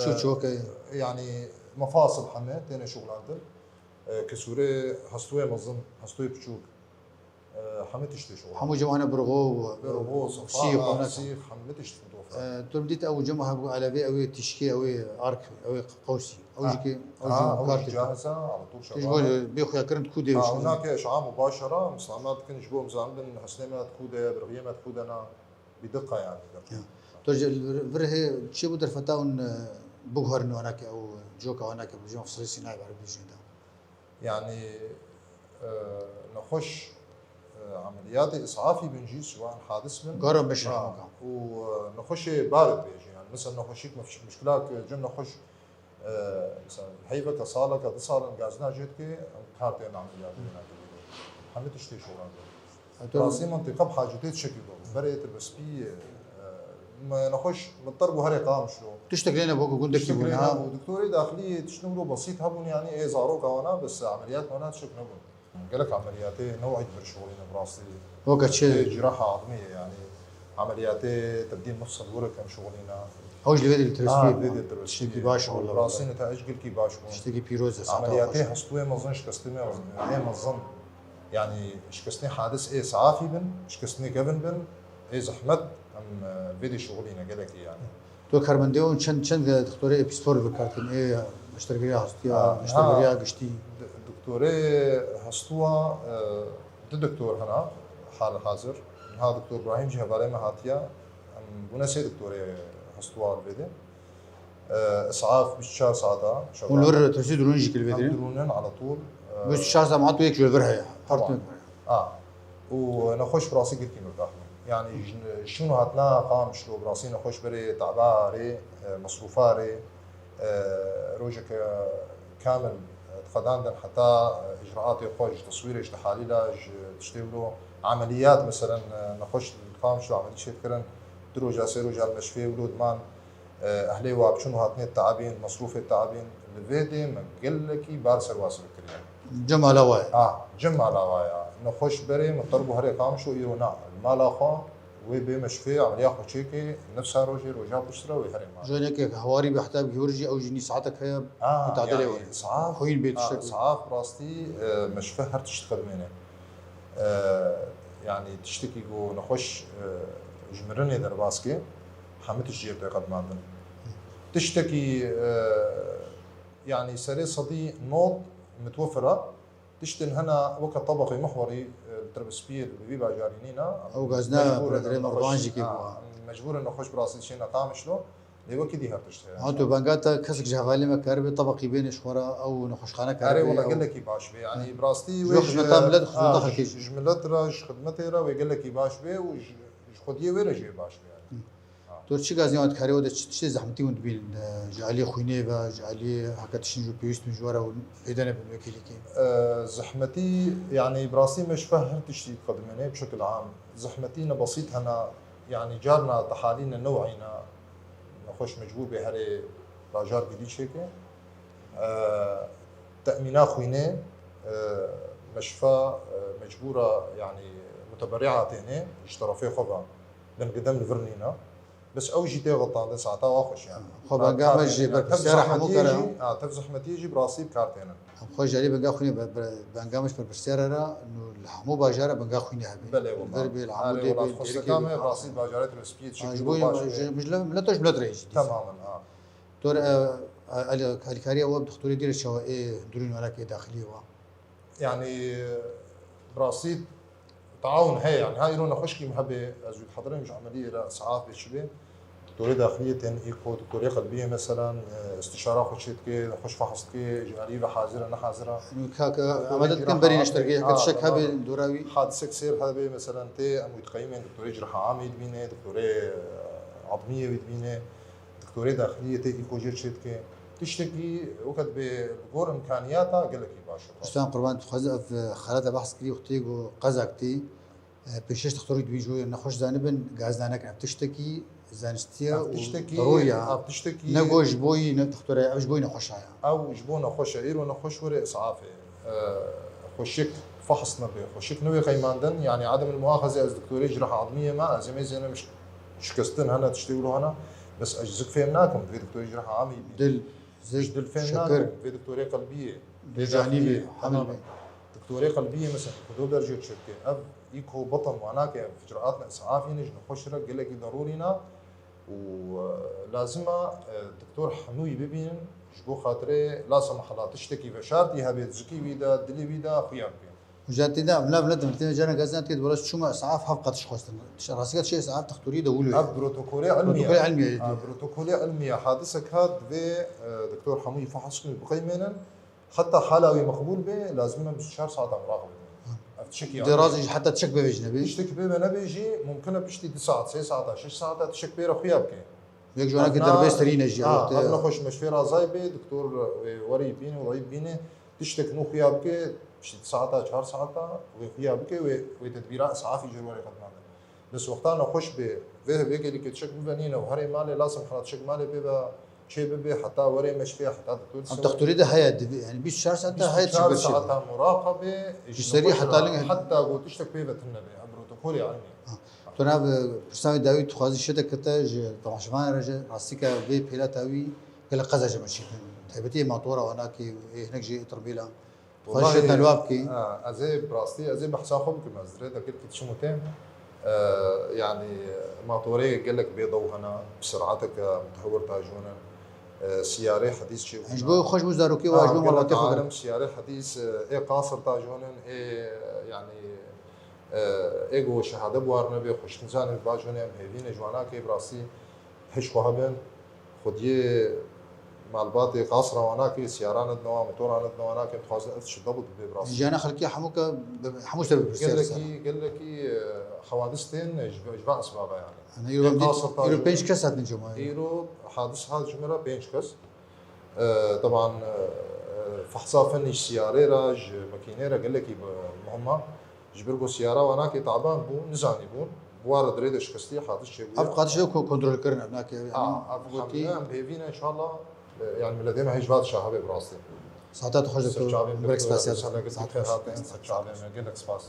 ço ço ke. Yani mefasil heme têne şuxlandin. E, kesûrê hestûyê mezin, hestûyê piçûk. E, hemî tiştê şoxlan. Hemû cem hene birxo û, Birxo, sîx, sîx, hemî tişt dofre. E, tu dît ew cem hebû elevê, ew ê tîşkê, ew ê ark, ew ê qewsî. Ew jî ki, ew jî kar tê. Cahiz e, ala tûl şevan. Ji bo bê xuyakirin ku dê. Ha, ona ke şam û başara, mislama dikin ji bo mizan bin, hesnê me ku de, birxiyê me ku de na, bi diqa yani. Ya. Tu ji vir, vir hê çi bû derfeta hûn, e, biguherin wana ke ew coka wana ke bi cem Sînay Erebî jî de. Yani, e, nexweş, e, emeliyatê îsafî bin jî, siwan hadis bin. Garo beşe Ha, hemûka. Û, e, nexweşê barit bêjî, yani, mesela nexweşîk mif-, muşkilak, e, cem nexweş, e, mesela heyveke saleke, du salin gazina jê dike, em kar tên emeliyatê wê nake. Hemî tiştê şoran. Rastî mintîqa bi hacetê tiştekî bû. Berê Tirbespî, e, me nexweş, min ter bû herê Qamişlo. Tiştek lê nebû ku gundekî bû, ha? Doktorê daxilî tiştin wilo besît hebûn, yani ê zaroka wana, bes emeliyat wana tiştek nebûn. Gelek emeliyatê new'î di vir şixulîne bi rastî. Weke çi? Ê ciraha azmî ye, yani emeliyatê tebdîl mefsel wiro kem şixulîne. Ew ji li vê dil Tirbespî bû. Tiştekî baş bû. Rastî ne ta eş gelkî baş bû. Tiştekî pîroz e, saeta xweş. Emeliyatê hestûyê mezin, şikestinê ê mezin. Yani şikestinê hadis ê saafî bin, şikestinê kevin bin, ê zehmet, em, e, vê dê şixulîne gelekî yani. Tu karmendê û çend, çend doktorê pîspor bi kar tîn, ê neştergeriya hestûya, Ha, neştergeriya ha. Giştî. D-, doktorê hestûya, e, du doktor hene hal hazir. Niha doktor Ibrahîm jî hevalê me hatiye. Em bûne sê doktorê hestûya li vê dê. E, îsaf bîst û çar saeta şeva. Hûn li wir tirsî dirûn jî kilvê Em dirin? Dirûnin ala tûl. E, Bîst û çar saeta tu yek ji vir heye. Her Tamam. tim. A. Û nexweş bi rastî girkî mirdax bûn. Yani jin-, şûn û hatina Qamişlo bi rastî nexweş berê tabarê, e, mesrûfarê, e, rojeke kamil, e, diqedandin heta, e, îcraatê xwe ji teswîrê, ji tehalîla, ji tiştê wilo, emeliyat meselen, e, nexweş li Qamişlo emelî çêdikirin, du roja, sê roja li meşfê wilo diman, E, ehlê wa biçûn û hatinê teabîn, mesrûfê teabîn, li vê dê me gelekî bar ser wa silik kiriye. Cem mala wa ye. Ha, cem mala wa ye. Nexweş berê min ter bû herê Qamişlo, îro na. Li mala xwe wê bê meşfê, emeliya xwe çêkê, nifsa rojê, roja piştre wê herê mala. Jî hinekek hewarî be heta bi hêwir jî ew jî nî saetek heye, Ha, mutadilê yani, were. Saaf, Xwîn bê ha, tiştek bê. Saaf rastî, e, meşfe her tişt xedimêne. E, yani tiştekî ku nexweş, e, ji mirinê derbas ke, hemî tişt jê tê qedmandin. Tiştekî, e, yani serê sedî nod mitwefir e. Tiştin hene weke tebeqê mihwerî, e, li Tirbespiyê li vî bajarî nîne. Ew gazina Mecbûr in Pedrê nexweş-, Merwan jî kê ha, bû. Mecbûr in nexweş bi rastî çêne Qamişlo. Lê wekî dî her tişt heye. Ha, tu benga te kesek ji hevalê me karibe tebeqî bêne ji xwe re ew nexweşxane karibe. Erê, wela gelekî baş be. Yanî bi rastî wê ji xizmeta millet, xizmeta xelkê jî. Ji milet re, ji xidmetê re wê gelekî baş be û ji, ji xwediyê wê re jî wê baş be yanî. Hı. Ha. Tu çi gazî wan dikarî, wê de çi tiştê zehmetî hûn dibînin, e, ji aliyê xwînê ve, ji aliyê heke tiştin ji pêwîst bin ji we re hûn pêde nebin wekîlîkê? E, zehmetî, yanî bi rastî me ji fe her tiştî diqedimêne bi şekil am. Zehmetî ne besît hene, yanî carna tehalî ne new'î ne, nexweş mecbûr bê herê bajar gidî çêke. E, temîna xwînê, e, meşfa, e, mecbûra, yanî muteberîa têne ji terefê xwe ve, dengidem li vir nîne. Bes ew jî tê xetandin, saeta wa xweş yani. Xwe benga me jî berpirsiyara hemû kar e. Ha, tev zehmetiyê jî bi rastî bi kar tênin. Em xwe ji alî benga xwînê be-, be-, benga me ji berpirsiyara re, nû li hemû bajara benga xwînê hebe. Belê, wela. Li vir bê, li hemû dê bê, xwesteka me, bi rastî bajarê Tirspiyê çi. Ha, ji bo ji milet, ji milet re jî dîsa. Temamen, ha. Tor, e, e, alî-, alîkariya we bi dixtorê dî re çawa ê durûn wela ke daxiliyê we? Yanî, bi rastî taawun heye, yanî, ha îro nexweşkî me hebe, ez wî dihedirêm ji emeliyê re, saet bê çi bê. Doktorê daxiliyê tên îko, doktorê qelbiyê, meselen, e, istişara xwe çê dike, nexweş fehs dike, ji alî ve hazir e, ne hazir e. Yanî, ka, ka, doktorê amade dikin berî neştergehê, heke tiştek hebe li dora wî. Hadisek sêr hebe, meselen, tê, em wî diqeyimên doktorê ciraha amê dibîne, doktorê, e, admiyê wî dibîne. Doktorê daxiliyê tê îko jê çê dike. Tiştekî weke dibê li gor imkaniyata gelekî baş e. Ustan Qurban, tu xwezî ev, e, xelata behs kirî, wextê ku qezak tê, e, pêşkêş doktorî dibî ji bo nexweş zanibin, gazdanek ev tiştekî zanistî ye û derûrî ye. Ev tiştekî, ev tiştekî ne ku ji bo yî ne doktorê, ev ji bo yî nexweşa ye. Ew ji bo nexweş e. Îro nexweş were îsafê. E, xweşik fehs nebe, xweşik nebe qeymandin, yanî edem muaxeze ez doktorê ciraha admiyê me, ez ê mêzênim şi-, şikestin hene, tiştê wilo hene, bes ez zik fêm nakim, divê doktorê ciraha amî bî. Dil, zik, ji dil fêm nakim, divê doktorê qelbiyê, divê canî bî, hemil bî. Doktorê qelbiyê mesela, xudo berjê çirkê, ev îko betin wanake, ev icraatna îsafî ne, ji nexweş re gelekî derûrî ne, û, e, lazim e, e, doktor hemûyî bibînin, ji bo xatirê lasa mehela tiştekî veşartî hebe, zikî wî de, dilê wî de xuya bike. Hocam tê de, evla, evla, tê de, cana gazan tê de, wala çûma îsaf haf qatiş xwestin. Tişt-, rastî çi îsaf doktorî de wilo ye. Ev protokolê ilmî ye. Protokolê ilmî ye. Ha, protokolê ilmî ye. Hadisek hat divê, e, doktor hemûyî fehs kin, biqeymênin. Heta hala wî meqbûl be, lazim e bîst û çar saeta muraqebe. Ha. Ev tişekî. Dê razî heta tişek bêvê jî nebê. Tiştek bêve nebê jî, mumkin e piştî du saet, sê saeta, şeş saeta tişek pê re xuya bike. Yek ji wanakî derbêserî ne jî, ha, ev nexweş meşfê razayî bê, doktor wê werî bîne, wayî bîne, tiştek nû xuya bike, piştî du saeta, çar saeta wê xuya bike, wê, wê tedbîra îsafî jê re were qedmandin. Bes wexta nexweş bê, vê, vê gelî ke tişek bive nîne û herê malê, lazim hela tişek malê pê ve çê bibe, heta were meşfê, heta doktor. Ev doktorî de heye, divê, yanî bîst û çar saet de heye, bîst û çar saeta muraqebe, ji serî heta lin, heta ku tiştek pê ve tune be, ev protokolê ilmî. Ha. Tu nav, e, pirsa wî dawî tu xwazî şite kite ji temaşevanê re jî, rastî ke vê pêlata wî gelek qeza ji me çêkin. Taybetî ê matora wanakî, ê hinek jî otomobîla. Xweş ji te li wa bikî. Ha, ez ê bi rastî, ez ê behsa xwe bikim, ez rê dekir ki çi mutêm. E, yanî, matorê gelek bêdew hene, bi sir'ateke mutehewir tajonin. E, siyarê hedîs çê. Ji bo xweş bû zarokê wa, ji bo malbatê xwe. Alim siyarê hedîs, e, ê qasir tajonin, ê, yanî, e, ê go şehade buwar nebe, xweştin zanê bajonin, em hêvîne ji wanakê bi rastî. Hiş xwe hebin, xwediyê malbatê qasra wanakê, siyarana dine wa, motorana dine wanakê, dixwazin ev tişt de bû dibe bi rastî. Jiyana xelkê hemû ke, hemû ser bi pirsiyar. Gelekî, gelekî, e, xewadis tên ji, ji va esbaba yani. Ana îro pênc kes hatin cema. Îro hadis hat ji me re pênc kes. E, teban, e, e, fehsa fenî ji siyarê re, ji makînê re gelekî bi-, muhim e. Ji ber ku siyara wanakê taban bû, nizanî bûn. Bi wa re dirê de şikestî hadis çêbûye. Ev qatiş ew ku kontrol kirin, ev nake, yanî, ev gotî. Em hêvî ne, înşallah, e, yanî, miletê me hêj va dişa hebe bi rastî. Saeta tu xweş de. Ser çavên, gelek spas ya. Saet xêr hatin, ser çavên me, gelek spas.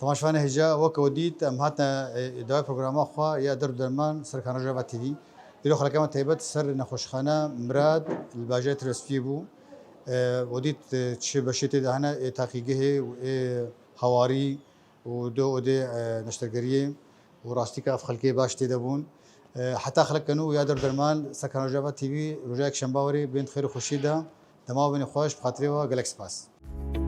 Temaşevanê hêja, weke we dît, em hatine, e, dawê programa xwe ya Derb û Derman ser kanala Rojava T V. Îro xelkema taybet ser nexweşxane Mirad li bajêr Tirsfiyê bû. E, we dît, e, çi beşê tê de hene, ê taqîgehê û ê hawarî û do odê, e, neştergeriyê û rastî ke ev xelkê baş tê de bûn. E, heta xelk kenû ya der derman, Serkan Rojava T V, roja yekşemba werê, bên xêr û xweşiyê de, dema bênê xweş, bi xatirê we gelek spas.